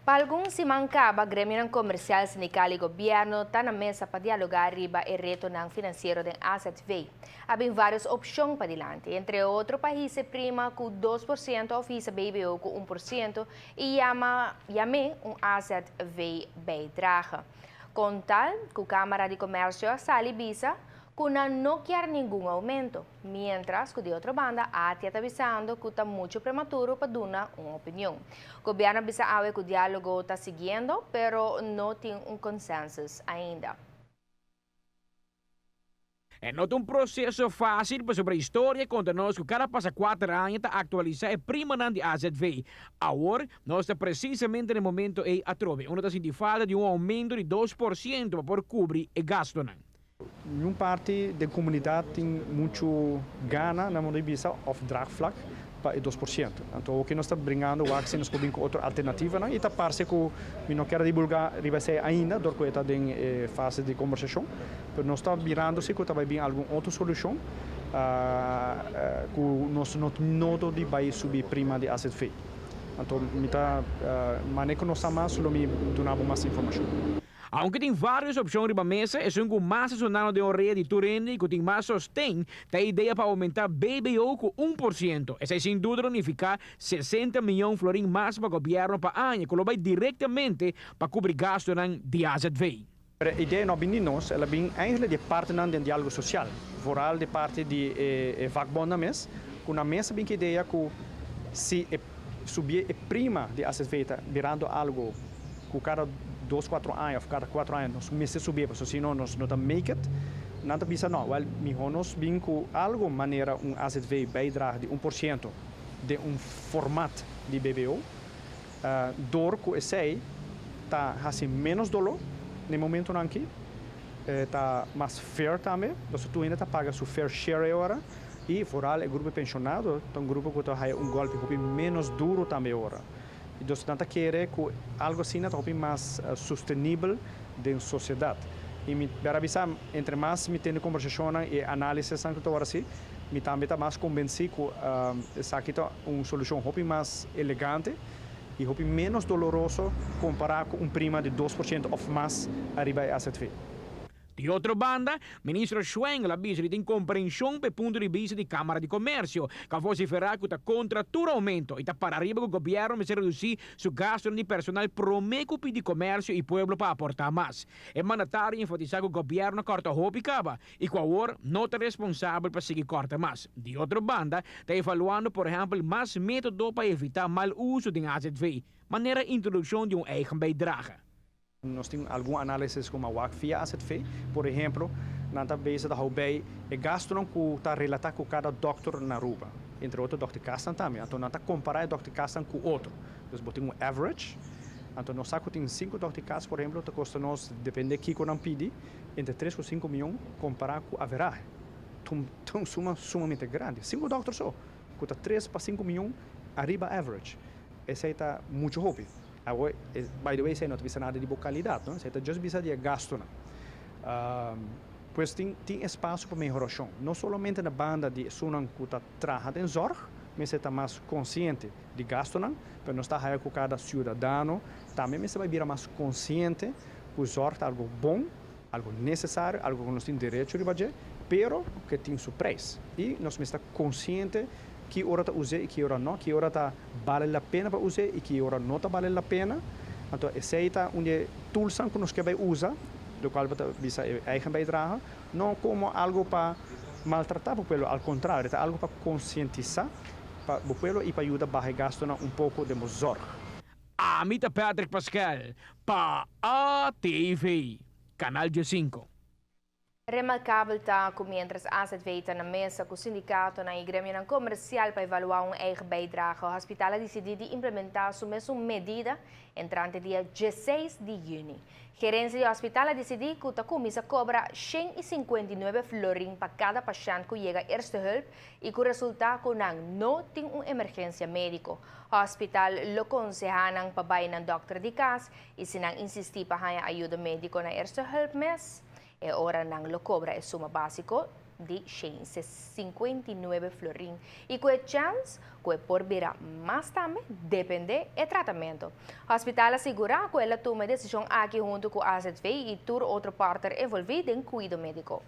Pa algun siman caba, gremionan comercial, sindical y gobierno ta na mesa pa dialoga riba e retonan financiero den AZV. A bin varios opcion padilanti, entre otro pa hisa prima cu 2% of hisa BBO cu 1% y yam'e un AZV bijdrage. Con tal cu Camara di Comercio a sali bisa cu nan no kier ningun aumento, mientras cu di otro banda ATIA ta bisando cu ta mucho prematuro pa duna un opinion. Gobierno a bisa awe cu dialogo ta siguiendo, pero no tin un consensus ainda. E no ta un proceso facil pasobra historia conta nos cu cada pasa 4 aña ta actualisa e primanan di AZV. Awor, nos ta precisamente na e momento ey atrobe. Uno ta sinti falta di un aumento di 2% pa por cubri e gastonan. Un parti di comunidad tin mucho gana, na modo di bisa, of draagvlak pa e 2%. Anto, loke nos ta bringando, si nos por cu otro alternativa, no? Y ta parce cu mi no kier divulga riba esey ainda, door cu ta den fase di conversacion, pero nos ta mirando si cu tambe bin algun otro solucion cu nos no no di bay subi prima di AZV. Anto, mi ta mane cu nos mas, lo mi duna mas informacion. Aunke tin varios opcion riba mesa, e un cu mas sonando den orea di tur hende cu tin mas sosten, ta e idea pa aumenta BBO cu 1%. Esey sin duda ta significa 60 miyon florin mas pa gobierno pa aña, cu lo bay directamente pa cubri gastonan di AZV. E idea no a bin di nos, el a bin eigenlijk di partinan di dialogo social, vooral di parti di vakbond mes, cu na mesa bin cu idea cu si e subi e prima di AZV ta birando algo cu cada 2, 4 aña of cada 4 aña nos mester subi, pasobra sino nos no ta make it. Nan ta bisa no, wel, miho nos bin cu algo manera un AZV bijdrage di 1% di un formato di BBO, door cu esey ta haci menos dolor na momento aki, ta mas fair tambe, dus tur hende ta paga su fair share ora y vooral e grupo pensionado, ta un grupo cu ta un golpe hopi menos duro tambe ora. Dus nan ta kere cu algo asina ta hopi mas sostenibel den sociedad. Y mi ta bisa, entre mas mi tin conversacion y analisis cu awor asina, mi tambe ta mas convenci cu esaki ta un solucion hopi mas elegante y hopi menos doloroso compara cu un prima di 2% of mas ariba e AZV. Di otro banda, minister Schwengle a bisa di tin comprension pa punto di bista di Camara di Comercio, cu a vocifera cu ta contra tur aumento y ta para ariba cu gobierno mester reduci su gasto di personal prome cu pidi comercio y pueblo pa aporta mas. E mandatario a enfatisa cu gobierno a corta hopi caba y cu awor no ta responsabel pa sigui corta mas. Di otro banda, ta evaluando, por ehempel, mas metodo pa evita mal uso di AZV, manera introduccion di un eigen bijdrage. Nos tin algun analisis cu a via AZV, por ehempel, nan ta bezig ta bij e gasto cu ta relata cu cada dokter na Aruba. Entre otro, dokter cas tambe. Anto, nan ta compara e dokter cas cu otro. Dus bo tin un average. Anto, nos sa cu tin 5 dokter cas, por ehempel, ta costa nos, depende kico nan pidi, entre 3 y 5 miyon compara cu average. Un suma sumamente grandi. 5 dokter so, cu ta 3 pa 5 miyon ariba average. Esey ta mucho hopi. Awor, by the way, esey no ta bisa nada di calidad, no? Esey ta just bisa di gasto, no? Pues tin espacio pa mehoracion. No solamente na banda di esunnan cu ta traha den zorg, mas ta mas consciente di gasto, no? Pero nos ta cu cada ciudadano tambe mester bay bira mas consciente cu zorg ta algo bon, algo necesario, algo cu nos tin derecho di budget, pero cu tin su prijs. Y nos mester ta consciente ki ora ta usa y ki ora no, ki ora ta vale la pena pa usa y ki ora no ta vale la pena. Anto, esey ta un tools cu nos kier bay usa, di cual ta bisa eigen bijdrage, no como algo pa maltrata e pueblo, al contrario, ta algo pa concientisa pa e pueblo y pa yuda baha gasto un poco di zorg. Ami ta Patrick Pascal, pa ATV, Canal 5. Remarcabel ta cu mientras AZV ta na mesa cu sindicato y gremio comercial pa evalua un eigen bijdrage, e hospital a dicidi di implementa su mesun medida entrante dia 16 di juni. Gerencia di hospital a dicidi cu ta cuminsa cobra 159 florin pa cada pashent cu yega eerste hulp y cu resulta cu nan no tin un emergencia medico. Hospital lo conseha nan pa bay na dokter di cas y si nan insisti pa ayudo medico na eerste hulp mes, e ora nan lo cobra e suma basico. di 159 florin y cu e chance cu e por bira mas tambe, depende e tratamento. Hospital a sigura cu el a tuma e decision aki hunto cu AZV y tur otro partner envolvi den cuido medico.